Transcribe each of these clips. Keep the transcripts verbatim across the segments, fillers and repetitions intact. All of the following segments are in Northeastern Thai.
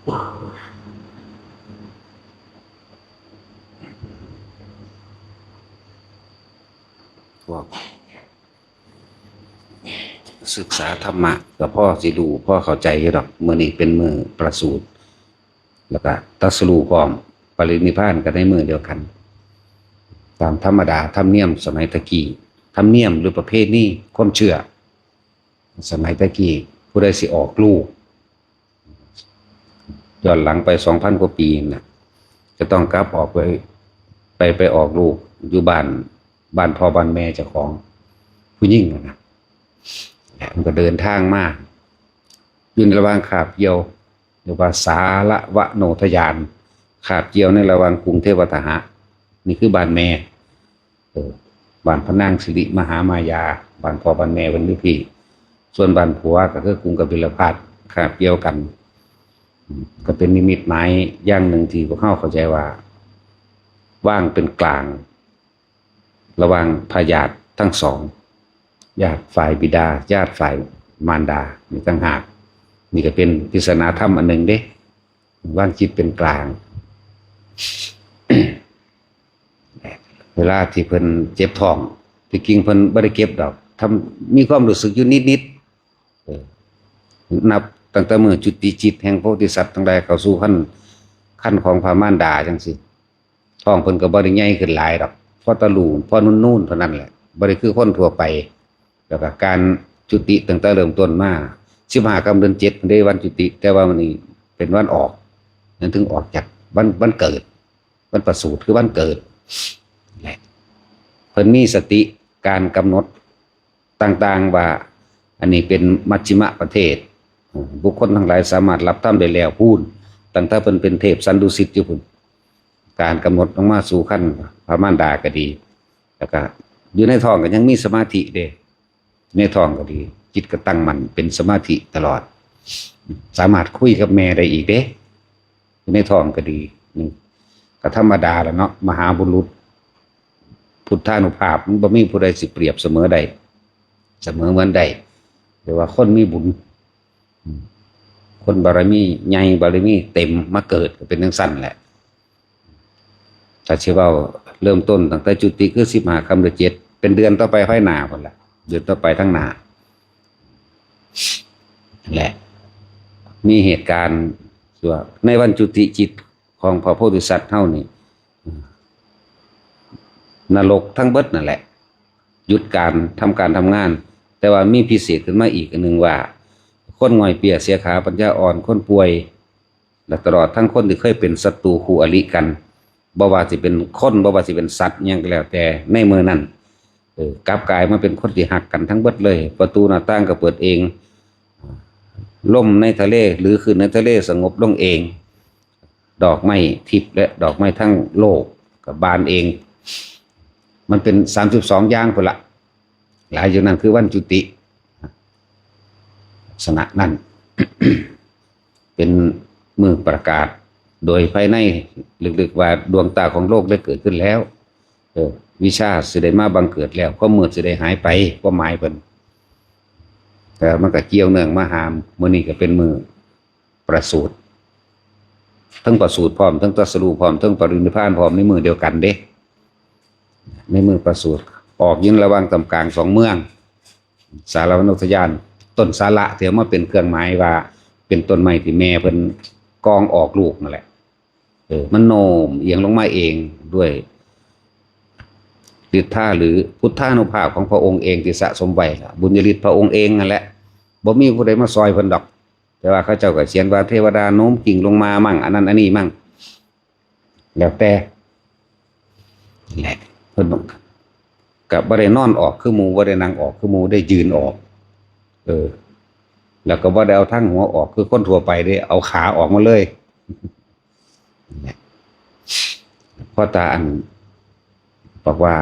พวกศึกษาธรรมะก็พอสิรู้พอเข้าใจอยู่ดอก มื้อนี้เป็นมื้อประสูติ แล้วก็ตรัสรู้พร้อม ปรินิพพานกันในมื้อเดียวกัน ตามธรรมดาธรรมเนียมสมัยตะกี้ ธรรมเนียมหรือประเพณีความเชื่อ สมัยตะกี้ ผู้ใดสิออกลูก ย้อนหลังไปสองพันกว่าปีน่ะ จะต้องกลับออกไป ไป ไปออกลูกอยู่บ้าน บ้านพ่อบ้านแม่เจ้าของ ผู้หญิงน่ะนะ มันก็เดินทางมา อยู่ในระหว่างคาบเกี่ยว หรือว่าสาละวะโนทยาน คาบเกี่ยวในระหว่างกรุงเทวทหะ นี่คือบ้านแม่ เออ บ้านพระนางสิริมหามายา บ้านพ่อบ้านแม่เพิ่นอยู่พี้ ส่วนบ้านผัวก็คือกรุงกบิลพัสดุ์ คาบเกี่ยวกัน อืม ก็เป็นนิมิตหมายอย่างหนึ่งที่พวกเราเข้าใจว่า วางเป็นกลาง ระหว่างพระญาติทั้งสอง ญาติฝ่ายบิดา ญาติฝ่ายมารดา นี่ต่างหาก นี่ก็เป็นปริศนาธรรมอันหนึ่งเด้ วางจิตเป็นกลาง เวลาที่เพิ่นเจ็บท้อง ที่จริงเพิ่นบ่ได้เจ็บดอก ทำ มีความรู้สึกอยู่นิดๆ เออ นับตั้งแต่มื้อจุติจิตแห่งโพธิสัตว์ทั้งหลายเข้าสู่ครรภ์ ครรภ์ของพระมารดาจังซี้ ท้องเพิ่นก็บ่ได้ใหญ่ขึ้นหลายดอก พอตะลุ พอนูนๆ เท่านั้นแหละ บ่ได้คือคนทั่วไป แล้วก็การจุติตั้งแต่เริ่มต้นมา สิบห้าค่ำเดือนเจ็ดเพิ่นได้วันจุติ แต่ว่ามื้อนี้เป็นวันออก นั่นถึงออกจากวัน วันเกิด วันประสูติคือวันเกิดแหละ เพิ่นมีสติการกำหนดต่างๆ ว่า อันนี้เป็นมัชฌิมประเทศ บุคคลทั้งหลายสามารถรับธรรมได้แล้วพู้น ตั้งแต่เพิ่นเป็นเทพสันดุสิตอยู่พู้น การกำหนดลงมาสู่ครรภ์พระมารดาก็ดี แล้วก็อยู่ในท้องก็ยังมีสมาธิเด้ ในท้องก็ดี จิตก็ตั้งมั่นเป็นสมาธิตลอด สามารถคุยกับแม่ได้อีกเด้ อยู่ในท้องก็ดี นี่ก็ธรรมดาแหละเนาะ มหาบุรุษ พุทธานุภาพ มันบ่มีผู้ใดสิเปรียบเสมอได้ เสมอเหมือนได้ แต่ว่าคนมีบุญ อืม คนบารมีใหญ่ บารมีเต็มมาเกิดก็เป็นจั่งซั้นแหละ ถ้าสิเว้าเริ่มต้นตั้งแต่จุติคือสิบห้าค่ำเดือนเจ็ด เป็นเดือนต่อไปภายหน้าพู้นล่ะ เดือนต่อไปทางหน้า แหละ มีเหตุการณ์ว่าในวันจุติจิตของพระโพธิสัตว์เฮานี่ นรกทั้งเบิดนั่นแหละ หยุดการทำการทำงาน แต่ว่ามีพิเศษขึ้นมาอีกอันหนึ่งว่า คนง่อยเปียเสียขาปัญญาอ่อน คนป่วย และตลอดทั้งคนที่เคยเป็นศัตรูคู่อริกัน บ่ว่าสิเป็นคน บ่ว่าสิเป็นสัตว์อิหยังก็แล้วแต่ ในมื้อนั้น เออ กลับกลายมาเป็นคนที่ฮักกันทั้งเบิดเลย ประตูหน้าต่างก็เปิดเอง ลมในทะเลหรือคลื่นในทะเลสงบลงเอง ดอกไม้ทิพย์และดอกไม้ทั้งโลกก็บานเอง มันเป็นสามสิบสองอย่างพู้นละ หลายอยู่นั่นคือวันจุติ ลักษณะนั้น เป็นมื้อประกาศโดยภายในลึกๆว่าดวงตาของโลกได้เกิดขึ้นแล้ว เออ วิชาสิได้มาบังเกิดแล้ว ความมืดสิได้หายไป ความหมายเพิ่น แต่มันก็เกี่ยวเนื่องมาหามื้อนี้ก็เป็นมื้อประสูติ ทั้งประสูติพร้อม ทั้งตรัสรู้พร้อม ทั้งปรินิพพานพร้อมในมื้อเดียวกันเด้ ในมื้อประสูติ ออกอยู่ระหว่างตำกลางสองเมือง สาละวโนทยาน ต้นสาละที่เอามาเป็นเครื่องหมายว่า เป็นต้นไม้ที่แม่เพิ่นกองออกลูกนั่นแหละ เออ มันโน้มเอียงลงมาเองด้วยฤทธาหรือพุทธานุภาพของพระองค์เองที่สะสมไว้ล่ะ บุญญาฤทธิ์พระองค์เองนั่นแหละ บ่มีผู้ใดมาซอยเพิ่นดอก แต่ว่าเขาเจ้าก็เขียนว่าเทวดาโน้มกิ่งลงมามั่ง อันนั้นอันนี้มั่ง แล้วแต่แหละ เพิ่นก็บ่ได้นอนออกคือหมู่ บ่ได้นั่งออกคือหมู่ ได้ยืนออก เออ แล้วก็บ่ได้เอาทางหัวออกคือคนทั่วไปเด้ เอาขาออกมาเลย เนี่ย พ่อตาอันบอกว่า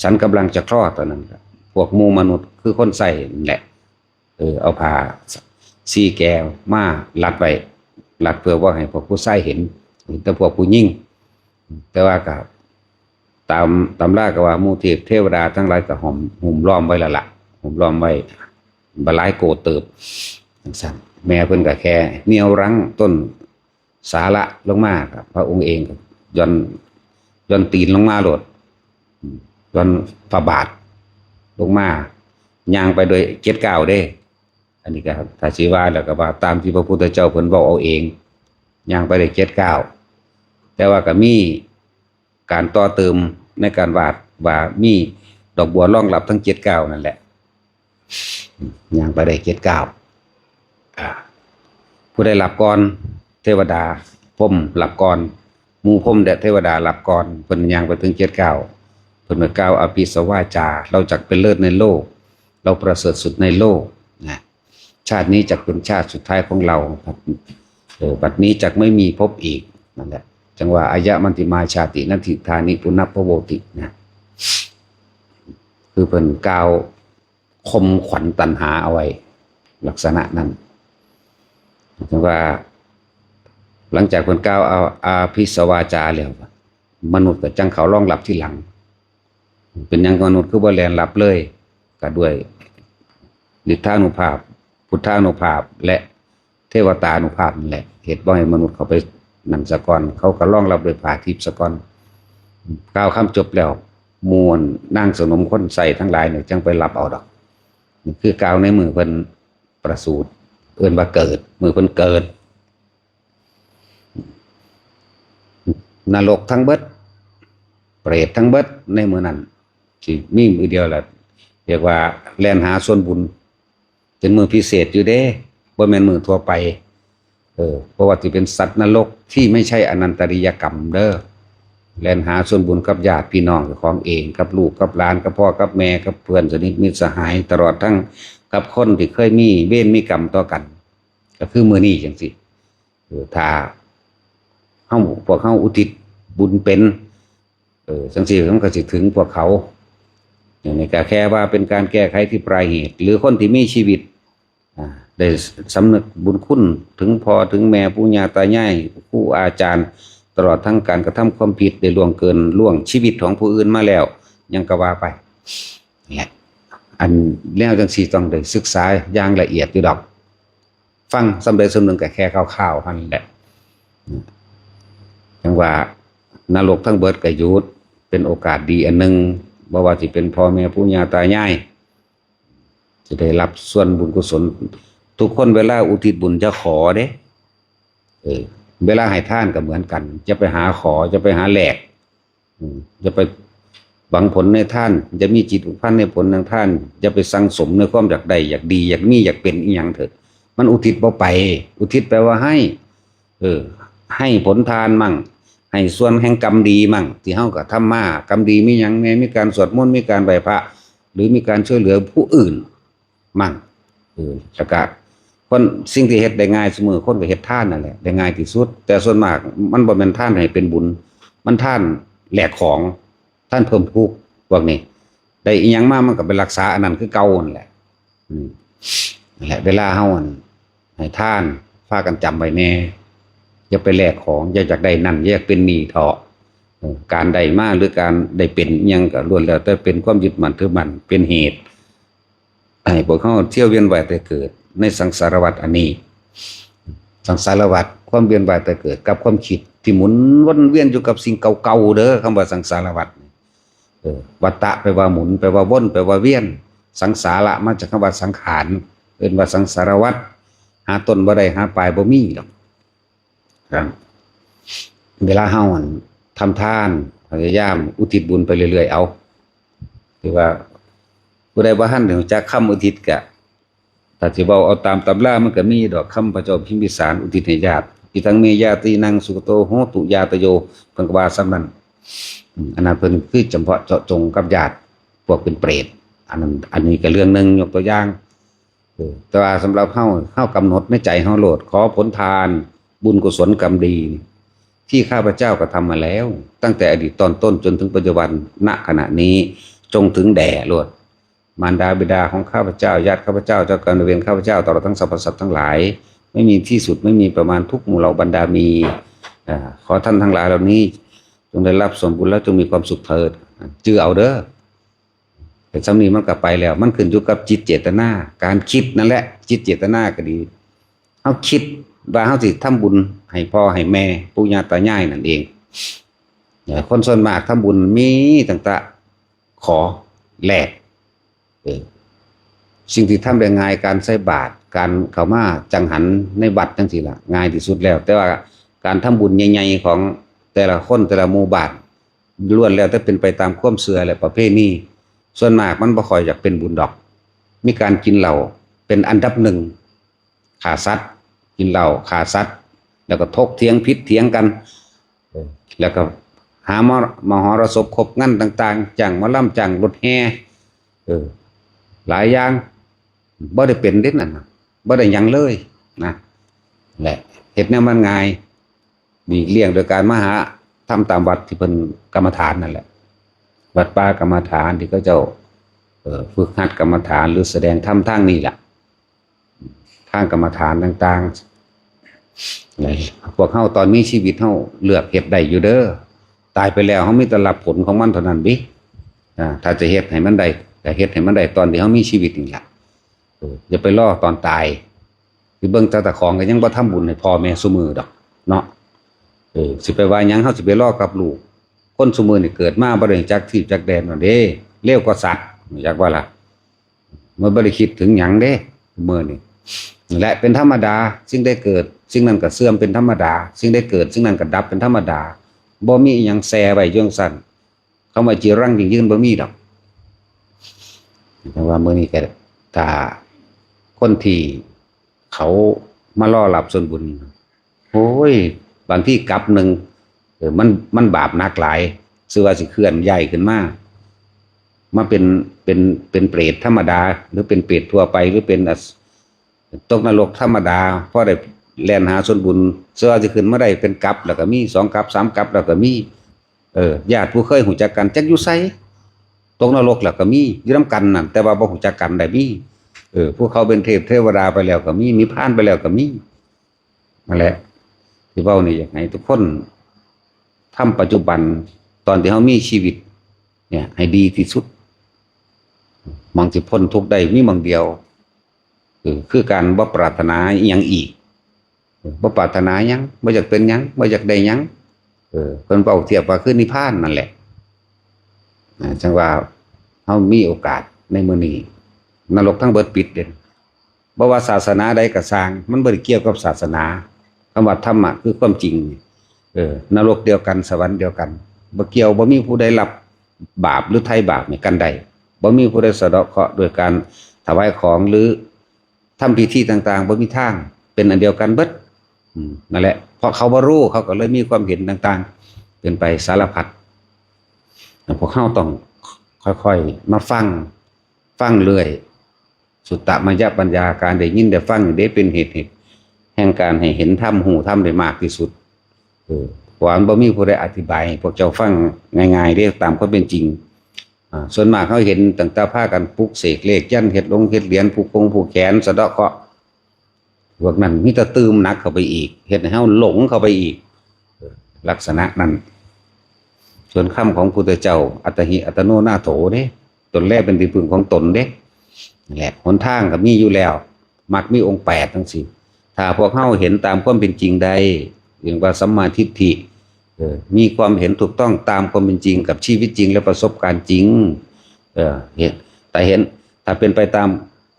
ฉันกำลังจะคลอดตอนนั้นครับ พวกหมู่มนุษย์คือคนใส่นั่นแหละ เออ เอาผ้าสีแก้วมารัดไว้ รัดเพื่อว่าให้พวกผู้ชายเห็น เห็นแต่พวกผู้หญิง แต่ว่าก็ตามตำราก็ว่าหมู่เทพเทวดาทั้งหลายก็ห้อม หุ้มล้อมไว้แล้วล่ะ หุ้มล้อมไว้ บ่หลายโกเติบ จั่งซั้น แม่เพิ่นก็แค่เหนี่ยวรั้งต้น สาระลงมาครับ พระองค์เองก็ย่อนย่อนตีนลงมาโลด ย่อนฝ่าบาทลงมา ย่างไปโดยเจ็ดก้าวเด้ อันนี้ก็ถ้าสิว่าแล้วก็ว่าตามที่พระพุทธเจ้าเพิ่นเว้าเอาเอง ย่างไปได้เจ็ดก้าว แต่ว่าก็มีการต่อเติมในการวาดว่ามีดอกบัวรองรับทั้งเจ็ดก้าวนั่นแหละ ย่างไปได้เจ็ดก้าว อ่า ผู้ใดหลับก่อน เทวดาพรหมหลับก่อน หมู่พรหมและเทวดาหลับก่อน เพิ่นย่างไปถึงเจ็ดก้าว เพิ่นก็กล่าวอภิสวาจา เราจักเป็นเลิศในโลก เราประเสริฐสุดในโลกนะ ชาตินี้จักเป็นชาติสุดท้ายของเรา เออ บัดนี้จักไม่มีพบอีก นั่นแหละ จังว่า อายะมัชฌิมาชาติ นัตถิฏฐานิ ปุณพพโวติ นะ คือเพิ่นกล่าวข่มขวัญตัณหาเอาไว้ ลักษณะนั้น จังว่า หลังจากเพิ่นกล่าวเอาอภิสวาจาแล้ว มนุษย์ก็จังเข้ารองรับทีหลัง เป็นหยังมนุษย์คือบ่แล่นรับเลย ก็ด้วยฤทธานุภาพ พุทธานุภาพ และเทวตานุภาพนั่นแหละ เฮ็ดบ่ให้มนุษย์เข้าไปนั่นซะก่อน เขาก็รองรับด้วยผ้าทิพย์ซะก่อน กล่าวคำจบแล้ว หมู่นางสนมคนใส่ทั้งหลายเนี่ยจังไปรับเอาดอก นี่คือกล่าวในมื้อเพิ่นประสูติ เอิ้นว่าเกิด มื้อเพิ่นเกิด นรกทั้งเบิด เปรตทั้งเบิดในมื้อนั้น สิมีมื้อเดียวแหละ เรียกว่าแล่นหาส่วนบุญ เป็นมื้อพิเศษอยู่เด้ บ่แม่นมื้อทั่วไป เออ เพราะว่าสิเป็นสัตว์นรกที่ไม่ใช่อนันตริยกรรมเด้อ แล่นหาส่วนบุญกับญาติพี่น้องเจ้าของเอง กับลูกกับหลาน กับพ่อกับแม่ กับเพื่อนสนิทมิตรสหาย ตลอดทั้งกับคนที่เคยมีเวรมีกรรมต่อกัน ก็คือมื้อนี้จังซี่ เออ ถ้าเฮา พวกเฮาอุทิศบุญเป็น เออ จังซี่มันก็สิถึงพวกเขา อย่างนี้ก็แค่ว่าเป็นการแก้ไขที่ปลายเหตุ หรือคนที่มีชีวิต อ่า ได้สำนึกบุญคุณถึงพ่อถึงแม่ ปู่ย่าตายาย ครูอาจารย์ ตลอดทั้งการกระทำความผิด ได้ล่วงเกินล่วงชีวิตของผู้อื่นมาแล้ว ยังก็ว่าไป นี่แหละ อันแนวจังซี่ต้องได้ศึกษาอย่างละเอียดอยู่ดอก ฟังส่ำใดส่ำหนึ่งก็แค่คร่าวๆเท่านั้นแหละ จังว่านรกทั้งเบิดก็หยุด เป็นโอกาสดีอันหนึ่ง บ่ว่าสิเป็นพ่อแม่ปู่ย่าตายาย สิได้รับส่วนบุญกุศล ทุกคนเวลาอุทิศบุญจะขอเด้ เออ เวลาให้ทานก็เหมือนกัน จะไปหาขอ จะไปหาแลก อืม อย่าไปหวังผลในทาน อย่ามีจิตผูกพันในผลทางทาน อย่าไปสั่งสมในความอยากได้ อยากดี อยากมี อยากเป็นอีหยังเถอะ มันอุทิศบ่ไป อุทิศแปลว่าให้ เออ ให้ผลทานมั่ง ให้ส่วนแห่งกรรมดีมั่ง ที่เฮากระทำมา กรรมดีมีหยังแน่ มีการสวดมนต์ มีการไหว้พระ หรือมีการช่วยเหลือผู้อื่น มั่ง เออ แล้วก็คน สิ่งที่เฮ็ดได้ง่ายซุมื้อ คนก็เฮ็ดทานนั่นแหละ ได้ง่ายที่สุด แต่ส่วนมากมันบ่แม่นทานให้เป็นบุญ มันทานแลกของ ทานเพิ่มทุกข์ พวกนี้ ได้อิหยังมามันก็ไปรักษาอันนั้นคือเก่านั่นแหละ อืม นั่นแหละ เวลาเฮาอันให้ทาน พากันจำไว้แน่ อย่าไปแลกของ อย่าอยากได้นั่น อย่าอยากเป็นหนี้เถาะ เออ การได้มาหรือการได้เป็นอิหยังก็ล้วนแล้วแต่เป็นความยึดมั่นถือมั่น เป็นเหตุ ให้พวกเฮาเที่ยวเวียนว่ายตายเกิดในสังสารวัฏอันนี้ สังสารวัฏ ความเวียนว่ายตายเกิดกับความคิดที่หมุนวนเวียนอยู่กับสิ่งเก่าๆเด้อ คำว่าสังสารวัฏ เออ วัฏฏะแปลว่าหมุน แปลว่าวน แปลว่าเวียน สังสาระมาจากคำว่าสังขาร เอิ้นว่าสังสารวัฏ หาต้นบ่ได้ หาปลายบ่มีดอก ครับ เวลาเฮาหั่นทำทาน พยายามอุทิศบุญไปเรื่อยๆ เอา คือว่า ผู้ใดบ่ทันรู้จักคำอุทิศกะ ถ้าสิเว้าเอาตามตำรามันก็มีดอก คำพระเจ้าพิมพิสารอุทิศให้ญาติ อิทังเมญาตีนังสุขโตโหตุญาตโย เพิ่นก็ว่าส่ำนั้น อืม อันนั้นเพิ่นคือจำเพาะเจาะจงกับญาติพวกเป็นเปรต อันนั้น อันนี้ก็เรื่องหนึ่ง ยกตัวอย่าง เออ แต่ว่าสำหรับเฮา เฮากำหนดในใจเฮาโลด ขอผลทาน บุญกุศลกรรมดี ที่ข้าพเจ้ากระทำมาแล้ว ตั้งแต่อดีตตอนต้นจนถึงปัจจุบัน ณ ขณะนี้ จงถึงแด่โลด มารดาบิดาของข้าพเจ้า ญาติข้าพเจ้า เจ้ากรรมนายเวรข้าพเจ้า ตลอดทั้งสรรพสัตว์ทั้งหลาย ไม่มีที่สุด ไม่มีประมาณ ทุกหมู่เหล่าบรรดามี อ่า ขอท่านทั้งหลายเหล่านี้ จงได้รับส่วนบุญแล้วจงมีความสุขเถิด จื่อเอาเด้อ แต่ส่ำนี้มันก็ไปแล้ว มันขึ้นอยู่กับจิตเจตนา การคิดนั่นแหละ จิตเจตนาก็ดี เฮาคิดว่าเฮาสิทำบุญ ให้พ่อให้แม่ปู่ย่าตายายนั่นเอง เอ่อคนส่วนมากทำบุญมีตั้งแต่ขอแลก เออ สิ่งที่ทำได้ง่าย การใส่บาตร การเข้ามาจังหันในวัดจังซี่ล่ะ ง่ายที่สุดแล้ว แต่ว่าการทำบุญใหญ่ๆของแต่ละคนแต่ละหมู่บ้าน ล้วนแล้วแต่เป็นไปตามความเชื่อและประเพณี ส่วนมากมันบ่ค่อยอยากเป็นบุญดอก มีการกินเหล้าเป็นอันดับหนึ่ง ฆ่าสัตว์ กินเหล้า ฆ่าสัตว์ แล้วก็ถกเถียงผิดเถียงกัน เออ แล้วก็หามหมหรสพครบงานต่างๆ จ้างหมอลำ จ้างรถแห่ เออ หลายอย่าง บ่ได้เป็นเด้นั่นน่ะ บ่ได้หยังเลยนะ แหละ เฮ็ดแนวมันง่าย หลีกเลี่ยงโดยการมาหาทำตามวัดที่เพิ่นกรรมฐานนั่นแหละ วัดป่ากรรมฐานที่เขาเจ้า เอ่อ ฝึกหัดกรรมฐานหรือแสดงธรรมทางนี้ล่ะ ทางกรรมฐานต่างๆ พวกเฮาตอนมีชีวิตเฮาเลือกเฮ็ดได้อยู่เด้อ ตายไปแล้วเฮามีแต่รับผลของมันเท่านั้นเด้ อ่า ถ้าจะเฮ็ดให้มันได้ ก็เฮ็ดให้มันได้ตอนที่เฮามีชีวิตนี่ล่ะ เออ อย่าไปรอตอนตาย สิเบิ่งแต่เจ้าของก็ยังบ่ทำบุญให้พ่อแม่ซุมื้อดอก เนาะ เออ สิไปว่าหยัง เฮาสิไปรอกับลูก คนซุมื้อนี่เกิดมาบ่ได้จักที่จักแดนนั่นเด้ เร็วกว่าสัตว์ จักว่าล่ะ มันบ่ได้คิดถึงหยังเด้ มื้อนี่ และเป็นธรรมดา สิ่งใดเกิด สิ่งนั้นก็เสื่อมเป็นธรรมดา สิ่งใดเกิด สิ่งนั้นก็ดับเป็นธรรมดา บ่มีอิหยังแซ่ไว้อยู่จั่งซั้น คำว่าจีรังยั่งยืนบ่มีดอก แต่ว่ามื้อนี้ก็ ถ้าคนที่เขามารอรับส่วนบุญ โอ้ย บางทีกลับหนึ่ง เออ มัน มันบาปหนักหลาย ซื่อว่าสิเคลื่อนย้ายขึ้นมา มาเป็น เป็น เป็นเปรตธรรมดา หรือเป็นเปรตทั่วไป หรือเป็นอส- ตกนรกธรรมดา พอได้แล่นหาส่วนบุญ ซื่อว่าสิขึ้นมาได้เป็นกัปแล้วก็มี สองกัป สามกัปแล้วก็มี เออ ญาติผู้เคยฮู้จักกัน จักอยู่ไส ตกนรกแล้วก็มี อยู่นำกันนั่น แต่ว่าบ่ฮู้จักกันได้มี เออ ผู้เขาเป็นเทพเทวดาไปแล้วก็มี นิพพานไปแล้วก็มี นั่นแหละ ที่เว้านี่อยากให้ทุกคนทำปัจจุบัน ตอนที่เฮามีชีวิต เนี่ย ให้ดีที่สุด หม่องสิพ้นทุกข์ได้มีหม่องเดียว เออ คือการบ่ปรารถนาอิหยังอีก เออ บ่ปรารถนาหยัง บ่อยากเป็นหยัง บ่อยากได้หยัง เออ เพิ่นเว้าเทียบว่าคือนิพพานนั่นแหละ อ่า จั่งว่าเฮามีโอกาสในมื้อนี้ นรกทั้งเบิดปิดเด้ บ่ว่าศาสนาใดก็ซ่าง มันบ่ได้เกี่ยวกับศาสนา คำว่าธรรมะคือความจริง เออ นรกเดียวกัน สวรรค์เดียวกัน บ่เกี่ยว บ่มีผู้ใดรับบาปหรือไถ่บาปให้กันได้ บ่มีผู้ใดสะเดาะเคราะห์ด้วยการถวายของหรือทำพิธีต่างๆ บ่มีทาง เป็นอันเดียวกันเบิด อืม นั่นแหละ เพราะเขาบ่รู้ เขาก็เลยมีความเห็นต่างๆ เป็นไปสารพัด พวกเฮาต้องค่อยๆ มาฟัง ฟังเรื่อย สุตตมยปัญญา การได้ยินได้ฟังนี่เด้เป็นเหตุ เหตุแห่งการให้เห็นธรรม ฮู้ธรรมได้มากที่สุด เออ เพราะว่ามันบ่มีผู้ใดอธิบายให้พวกเจ้าฟังง่ายๆ เด้ ตามความเป็นจริง อ่า ส่วนมากเฮาเห็นตั้งแต่พากันปลุกเสกเลขยันต์ เฮ็ดลงเฮ็ดเหรียญ ผูกคงผูกแขน สะเดาะเคราะห์ พวกนั้นมีแต่ตื่มหนักเข้าไปอีก เฮ็ดให้เฮาหลงเข้าไปอีก เออ ลักษณะนั้น ส่วนคำของพุทธเจ้า อัตตหิอัตโนนาโถเด้ ตนแลเป็นที่พึ่งของตนเด้ นั่นแหละ หนทางก็มีอยู่แล้ว มรรคมีองค์แปดจั่งซี้ ถ้าพวกเฮาเห็นตามความเป็นจริงได้ เรียกว่าสัมมาทิฏฐิ เออ มีความเห็นถูกต้องตามความเป็นจริงกับชีวิตจริงและประสบการณ์จริง เออ เห็น แต่เห็น ถ้าเป็นไปตาม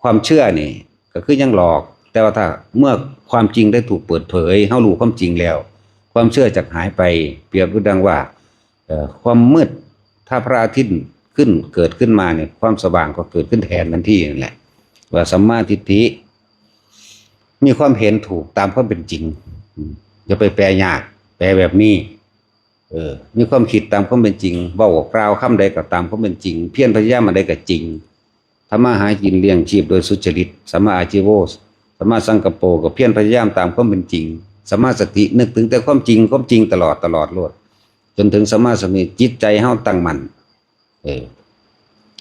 ความเชื่อนี่ ก็คือยังหลอก แต่ว่าถ้าเมื่อความจริงได้ถูกเปิดเผย เฮารู้ความจริงแล้ว ความเชื่อจะหายไป เปรียบดังว่า เอ่อ ความมืด ถ้าพระอาทิตย์ขึ้น เกิดขึ้นมาเนี่ย ความสว่างก็เกิดขึ้นแทนทันทีนั่นแหละ ว่าสัมมาทิฏฐิ มีความเห็นถูกตามความเป็นจริง อืม อย่าไปแปลยาก แปลแบบนี้ เออ มีความคิดตามความเป็นจริง เว้ากล่าวคำใดก็ตามความเป็นจริง เพียรพยายามอันใดก็จริง ทำมาหากินเลี้ยงชีพโดยสุจริต สัมมาอาชีโว สัมมาสังกัปโป ก็เพียรพยายามตามความเป็นจริง สัมมาสติ นึกถึงแต่ความจริง ความจริงตลอด ตลอดโลด จนถึงสัมมาสมาธิ จิตใจเฮาตั้งมั่น เออ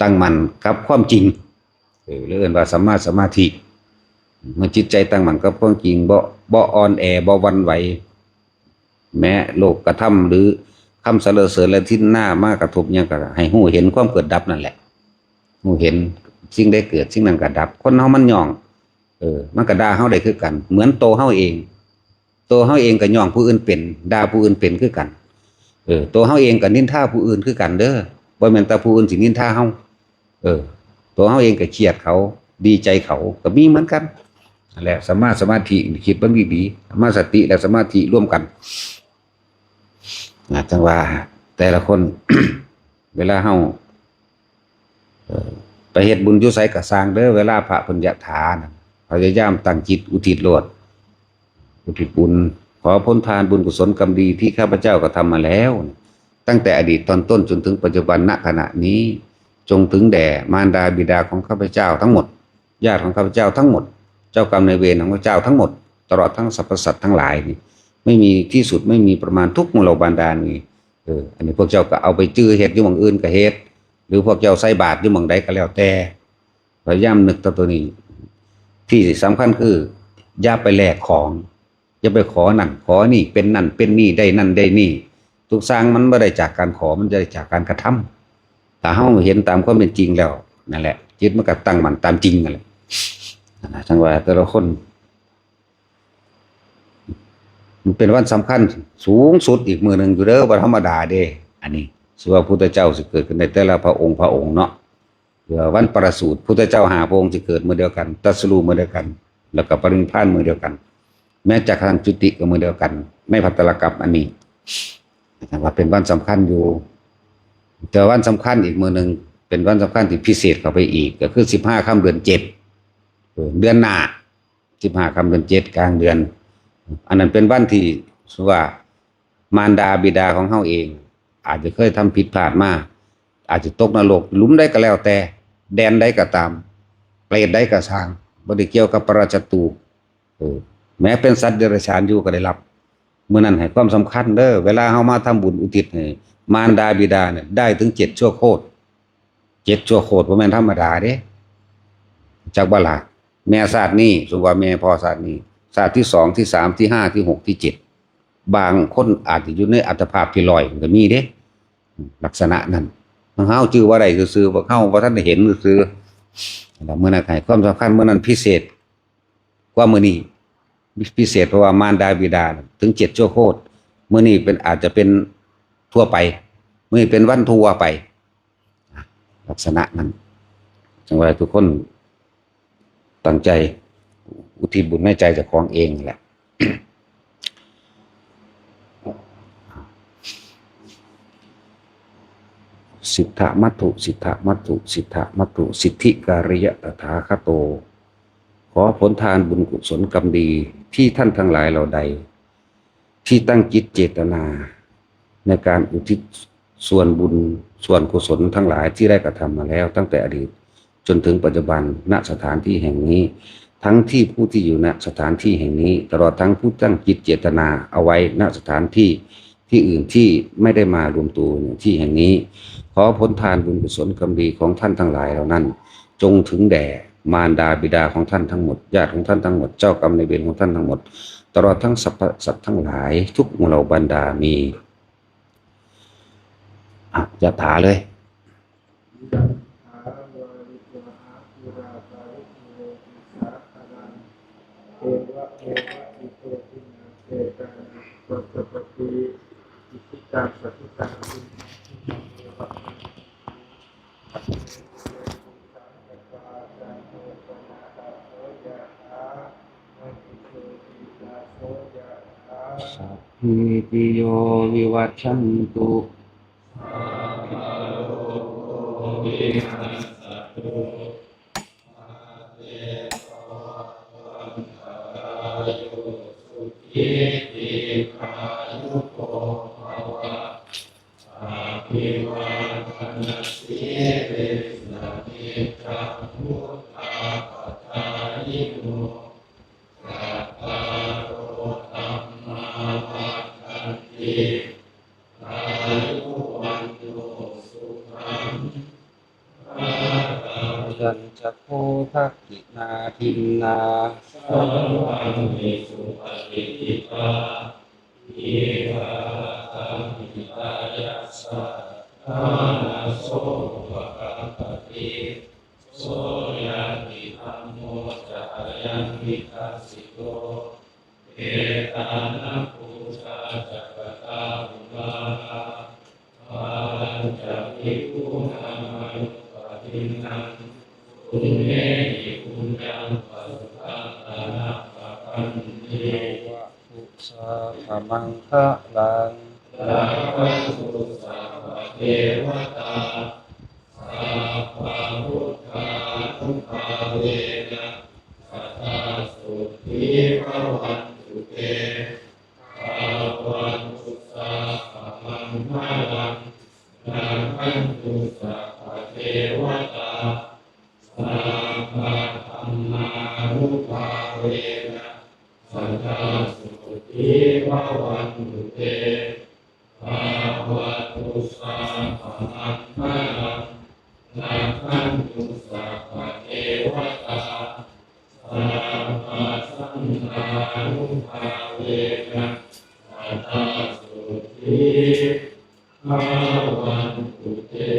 ตั้งมั่นกับความจริง เออ เรียกว่าสัมมาสมาธิ เมื่อจิตใจตั้งมั่นกับความจริง บ่ บ่อ่อนแอ บ่หวั่นไหว แม้โลกกระทำหรือคำสรรเสริญและทินหน้ามากระทบหยังก็ให้ฮู้เห็นความเกิดดับนั่นแหละ ฮู้เห็นสิ่งใดเกิด สิ่งนั้นก็ดับ คนเฮามันย่อง เออ มันก็ด่าเฮาได้คือกัน เหมือนโตเฮาเอง ตัวเฮาเองก็ย้องผู้อื่นเป็น ด่าผู้อื่นเป็นคือกัน เออ ตัวเฮาเองก็นินทาผู้อื่นคือกันเด้อ บ่แม่นแต่ผู้อื่นสินินทาเฮา เออ ตัวเฮาเองก็เครียดเขา ดีใจเขา ก็มีเหมือนกัน นั่นแหละ สัมมาสมาธิ คิดเบิ่งดีๆ สัมมาสติและสมาธิร่วมกัน นะ จั่งว่าแต่ละคน เวลาเฮา เอ่อ ไปเฮ็ดบุญอยู่ไสก็ซ่างเด้อ เวลาพระเพิ่นยะถานะ พยายามตั้งจิตอุทิศโลด อุทิศบุญ ขอผลทานบุญกุศลกรรมดีที่ข้าพเจ้ากระทำมาแล้ว ตั้งแต่อดีตตอนต้นจนถึงปัจจุบันณขณะนี้ จงถึงแด่มารดาบิดาของข้าพเจ้าทั้งหมด ญาติของข้าพเจ้าทั้งหมด เจ้ากรรมนายเวรของข้าพเจ้าทั้งหมด ตลอดทั้งสรรพสัตว์ทั้งหลายนี่ ไม่มีที่สุด ไม่มีประมาณ ทุกมลบาดาลนี่ เออ อันนี้พวกเจ้าก็เอาไปจื่อเฮ็ดอยู่หม่องอื่นก็เฮ็ด หรือพวกเจ้าใส่บาตรอยู่หม่องใดก็แล้วแต่ พยายามนึกถึงตัวนี้ ที่สำคัญคือ อย่าไปแลกของ อย่าไปขอนั่นขอนี่ เป็นนั่นเป็นนี่ ได้นั่นได้นี่ ทุกอย่างมันบ่ได้จากการขอ มันได้จากการกระทำ ถ้าเฮาเห็นตามความเป็นจริงแล้ว นั่นแหละ จิตมันก็ตั้งมั่นตามจริงนั่นแหละ นั่นล่ะ จั่งว่าแต่ละคน มันเป็นวันสำคัญสูงสุดอีกมื้อหนึ่งอยู่เด้อ บ่ธรรมดาเด้ อันนี้สิว่าพุทธเจ้าสิเกิดขึ้นในแต่ละพระองค์พระองค์เนาะ เพื่อวันประสูติ พุทธเจ้าห้าพระองค์สิเกิดมื้อเดียวกัน ตรัสรู้มื้อเดียวกัน แล้วก็ปรินิพพานมื้อเดียวกัน แม้จะกระทั่งจุติก็มื้อเดียวกัน ในภัตตลกัปอันนี้ ว่าเป็นวันสำคัญอยู่ แต่วันสำคัญอีกมื้อหนึ่ง เป็นวันสำคัญที่พิเศษเข้าไปอีก ก็คือสิบห้าค่ำเดือนเจ็ด เออ เดือนหน้า สิบห้าค่ำเดือนเจ็ด กลางเดือน อันนั้นเป็นวันที่ สมมุติว่า มารดาบิดาของเฮาเอง อาจจะเคยทำผิดพลาดมา อาจจะตกนรก หลุมใดก็แล้วแต่ แดนใดก็ตาม เปรตใดก็ซ่าง บ่ได้เกี่ยวกับปรจจตู เออ แม้เป็นสัตว์เดรัจฉานอยู่ก็ได้รับ มื้อนั้นให้ความสำคัญเด้อ เวลาเฮามาทำบุญอุทิศให้มารดาบิดาเนี่ย ได้ถึงเจ็ดชั่วโคตร เจ็ดชั่วโคตรบ่แม่นธรรมดาเด้ จักบ่ล่ะ แม่ชาตินี้ สมมุติว่าแม่พ่อชาตินี้ ชาติที่สอง ที่สาม ที่ห้า ที่หก ที่เจ็ด บางคนอาจจะอยู่ในอัตภาพที่ร้อยก็มีเด้ ลักษณะนั้น เฮาจื่อบ่ได้ซื่อๆ พวกเฮาบ่ทันได้เห็นซื่อๆ แล้วมื้อนั้นให้ความสำคัญ มื้อนั้นพิเศษกว่ามื้อนี้ พิเศษเพราะว่ามารดาบิดาถึงเจ็ดชั่วโคตร มื้อนี้เป็น อาจจะเป็นทั่วไป มื้อนี้เป็นวันทั่วไป ลักษณะนั้น จั่งว่าทุกคนตั้งใจอุทิศบุญในใจเจ้าของเองแหละ สิทธมัตถุ สิทธมัตถุ สิทธมัตถุ สิทธิการิยะตถาคโต ขอผลทานบุญกุศลกรรมดีที่ท่านทั้งหลายเหล่าใด ที่ตั้งจิตเจตนา ในการอุทิศส่วนบุญส่วนกุศลทั้งหลายที่ได้กระทำมาแล้วตั้งแต่อดีต จนถึงปัจจุบัน ณ สถานที่แห่งนี้ ทั้งที่ผู้ที่อยู่ ณ สถานที่แห่งนี้ ตลอดทั้งผู้ตั้งจิตเจตนาเอาไว้ ณ สถานที่ที่อื่นที่ไม่ได้มารวมตัวอยู่ที่แห่งนี้ ขอผลทานบุญกุศลกรรมดีของท่านทั้งหลายเหล่านั้น จงถึงแด่มารดาบิดาของท่านทั้งหมด ญาติของท่านทั้งหมด เจ้ากรรมนายเวรของท่านทั้งหมด ตลอดทั้งสรรพสัตว์ทั้งหลาย ทุกหมู่เหล่าบรรดามี อ่ะ ยะถาเลย สัพพีติโยวิวัชชันตุ ยัญจะโคทักขินาทินนา สัพพังมิสุปฏิทิตา ทีฆารัตตังหิตายะสะ ฐานะโส อุปกัปปติ โส ยังกิธัมโม จะ อะยัง วิภัสสิโต Ettāna buddhajātaka uḷārā, balañca bhikkhūnamanuppadinnaṃ, puññe hi puññaṃ pasutaṃ anappakanti. Bhavatu sabbamaṅgalaṃ, rakkhantu sabbadevatā, sabbabuddhānubhāvena, sadā sotthī bhavantu te. Bhavatu sabbamaṅgalaṃ, rakkhantu sabbadevatā, sabbadhammānubhāvena, sadā sotthī bhavantu te. Bhavatu sabbamaṅgalaṃ, rakkhantu sabbadevatā, sabbasaṅghānubhāvena, sadā sotthī bhavantu te.